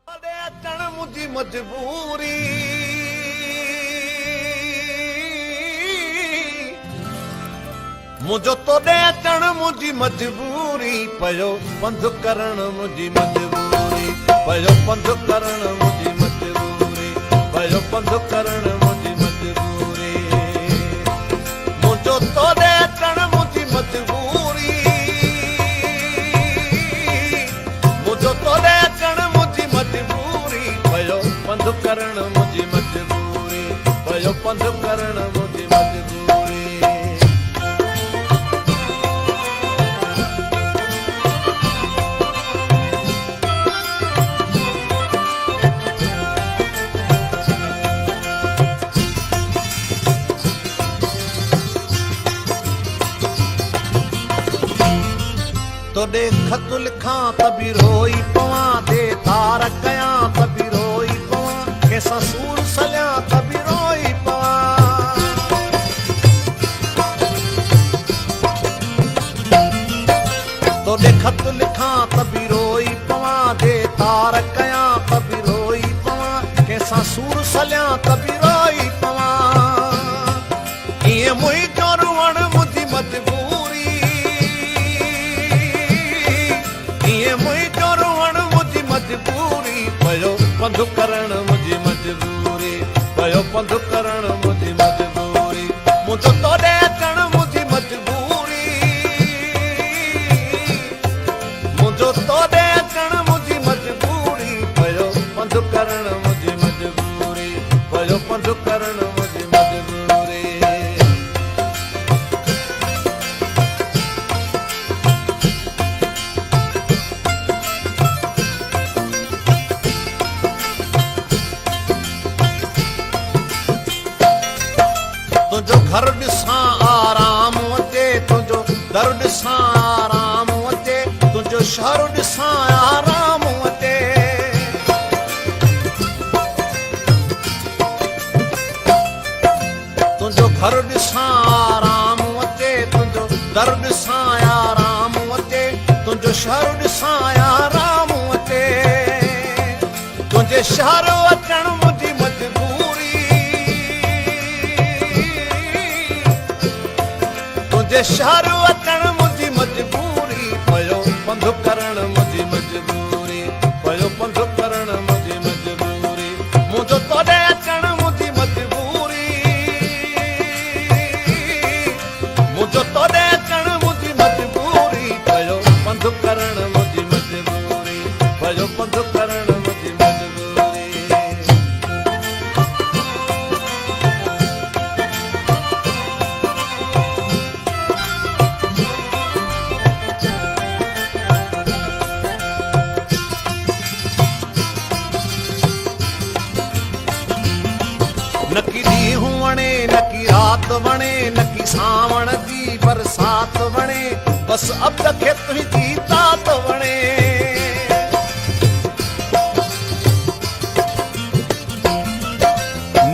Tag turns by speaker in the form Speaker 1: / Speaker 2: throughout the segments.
Speaker 1: توڏي اچڻ منهنجي مجبوري. منهنجو توڏي اچڻ منهنجي مجبوري. پيو پنڌ ڪرڻ منهنجي مجبوري. پيو پنڌ ڪرڻ منهنجي مجبوري. پيو پنڌ ڪرڻ منهنجي مجبوري. منهنجو توڏي اچڻ منهنجي مجبوري. منهنجو توڏي اچڻ منهنجي مجبوري. پيو پنڌ ڪرڻ منهنجي مجبوري. پيو پنڌ ڪرڻ منهنجي مجبوري. توڏي خط لکان ته به روئي پوان، ديدار ڪيان ته به روئي پوان، ڪنهن سان سور سليان ته به روئي پوان. توڏي خط لکان ته به روئي پوان، ديدار ڪيان ته به روئي پوان، ڪنهن سان سور سليان ته به روئي پوان. ائين منهنجو روئڻ منهنجي مجبوري. ائين منهنجو روئڻ منهنجي مجبوري. پيو پنڌ ڪرڻ منهنجي مجبوري. پيو پنڌ ڪرڻ منهنجي مجبوري. منهنجو توڏي اچڻ منهنجي مجبوري. منهنجو توڏي اچڻ منهنجي مجبوري. پيو پنڌ ڪرڻ منهنجي مجبوري. پيو پنڌ ڪرڻ منهنجي مجبوري. تنهنجو گهر ڏسان آرام اچي، تنهنجو در ڏسان آرام اچي، تنهنجو شهر ڏسان آرام اچي. تنهنجو گهر ڏسان آرام اچي، تنهنجو در ڏسان آرام اچي، تنهنجو شهر ڏسان آرام اچي. تنهنجي شهر اچڻ منهنجي مجبوري. تنهنجي شهر اچڻ منهنجي مجبوري. پيو پنڌ ڪرڻ منهنجي مجبوري. پيو پنڌ ڪرڻ منهنجي مجبوري. منهنجو توڏي اچڻ منهنجي مجبوري. منهنجو توڏي اچڻ منهنجي مجبوري. پيو پنڌ ڪرڻ منهنجي مجبوري. پيو پنڌ ڪرڻ منهنجي مجبوري. نڪي ڏينهن وڻي نڪي رات وڻي، نڪي سانوڻ جي برسات وڻي، بس عبد کي تنهنجي تات وڻي.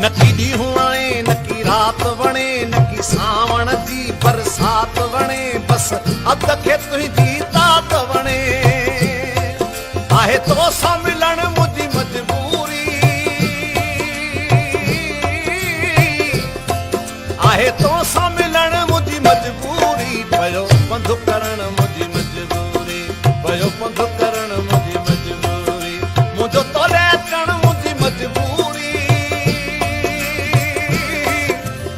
Speaker 1: نڪي ڏينهن وڻي نڪي رات وڻي، نڪي سانوڻ جي برسات وڻي، بس عبد کي تنهنجي تات وڻي. آهي توسان ملڻ منهنجي مجبوري. آهي توسان ملڻ منهنجي مجبوري. پيو پنڌ ڪرڻ منهنجي مجبوري. پيو پنڌ ڪرڻ منهنجي مجبوري. منهنجو توڏي اچڻ منهنجي مجبوري.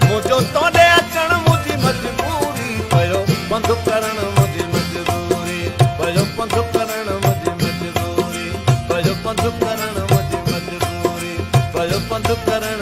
Speaker 1: منهنجو توڏي اچڻ منهنجي مجبوري. پيو پنڌ ڪرڻ منهنجي مجبوري. پيو پنڌ ڪرڻ منهنجي مجبوري. پيو پنڌ ڪرڻ منهنجي مجبوري. پيو پنڌ ڪرڻ.